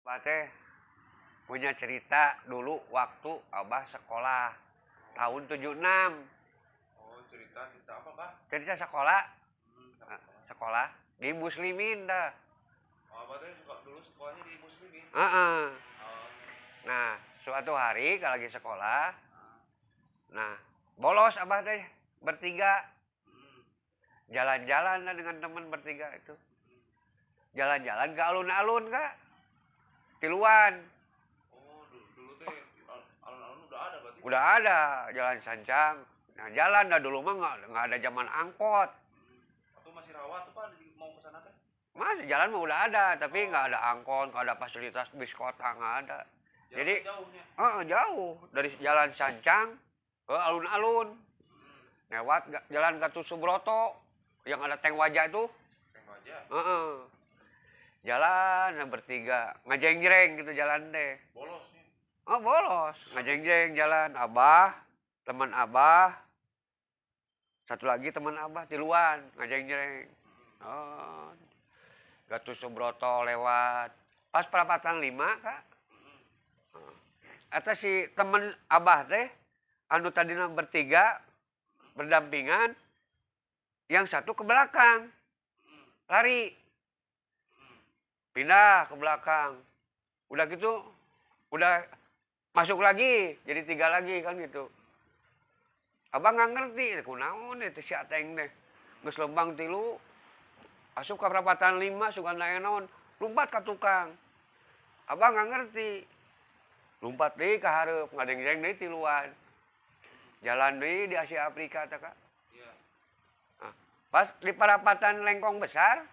Abah teh punya cerita dulu waktu Abah sekolah tahun 76. Oh, cerita cerita apa, Bah? Cerita sekolah. Sekolah di Muslimin dah. Oh, Abah teh suka dulu sekolahnya di Muslimin. Heeh. Oh. Nah, suatu hari kalau lagi sekolah, nah, bolos Abah teh bertiga. Jalan-jalan lah dengan teman bertiga itu. Jalan-jalan ke alun-alun, Kak. Tiluan. Oh, dulu teh alun-alun udah ada berarti? Udah ada, jalan Sancang. Nah, jalan dah dulu mah nggak ada zaman angkot. Atau masih rawa tuh, Pak, mau ke sana teh? Masih jalan mah udah ada, tapi nggak ada angkot, nggak ada fasilitas bis kota, nggak ada. Jalan jadi jauhnya. Jauh dari jalan Sancang ke alun-alun. Lewat jalan Gatot Subroto yang ada tank wajah itu. Tank wajah. Jalan bertiga, ngajengjreng gitu jalan teh. Bolos nih. Oh, bolos, ngajengjreng jalan. Abah, teman Abah, satu lagi teman Abah tiluan, ngajengjreng. Oh, Gatot Subroto lewat. Pas perapatan 5, Kak. Eta si teman Abah teh anu tadina bertiga berdampingan, yang satu ke belakang. Lari. Pindah ke belakang. Udah gitu, udah masuk lagi, jadi 3 lagi kan gitu. Abah nggak ngerti, kunaon itu si Ateng deh. Geus lembang 3, asup ka perapatan 5, sugan aya naon, lompat ka tukang. Abah nggak ngerti. Lompat deui ka hareup, ngadengjeng deui tiluan. Jalan deui di Asia Afrika teh, Kak. Iya. Nah, pas di perapatan Lengkong Besar,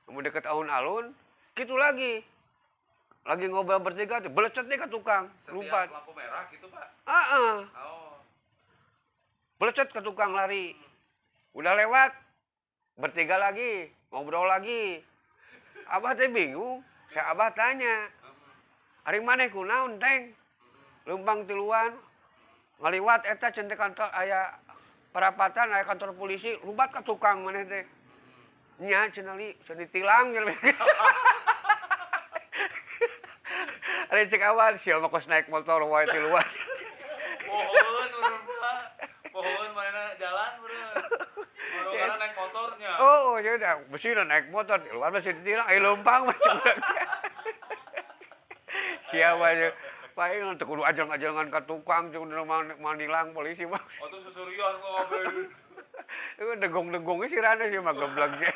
mau deket alun-alun, gitu lagi. Lagi ngobrol bertiga, belecet nih ke tukang, setiap lompat. Lampu merah gitu, Pak? Heeh. Oh. Belecet ke tukang lari. Udah lewat, bertiga lagi, ngobrol lagi. Abah teh bingung, saya Abah tanya. Ari maneh kunaon, Teng? Leumpang tiluan, ngaliwat eta cenah kantor aya perapatan, aya kantor polisi, lompat ke tukang maneh teh. Nya cenah li, cenah ditilang cenah. Ari cek awal sia mah kos naik motor wae tiluan. Pohoeun urang Pak. Pohoeun manehna jalan meureun. Baru naik motornya. Oh, ya udah, mesti naik motor tiluan mesti ditilang, ai leumpang mah cenah. Siapa aja. Paling teu kudu ajeng-ajengan ka tukang jeung manilang polisi mah. Oh, tuh susurian kok ngobrol. Itu degong-degongnya si Rana sih mah geblek.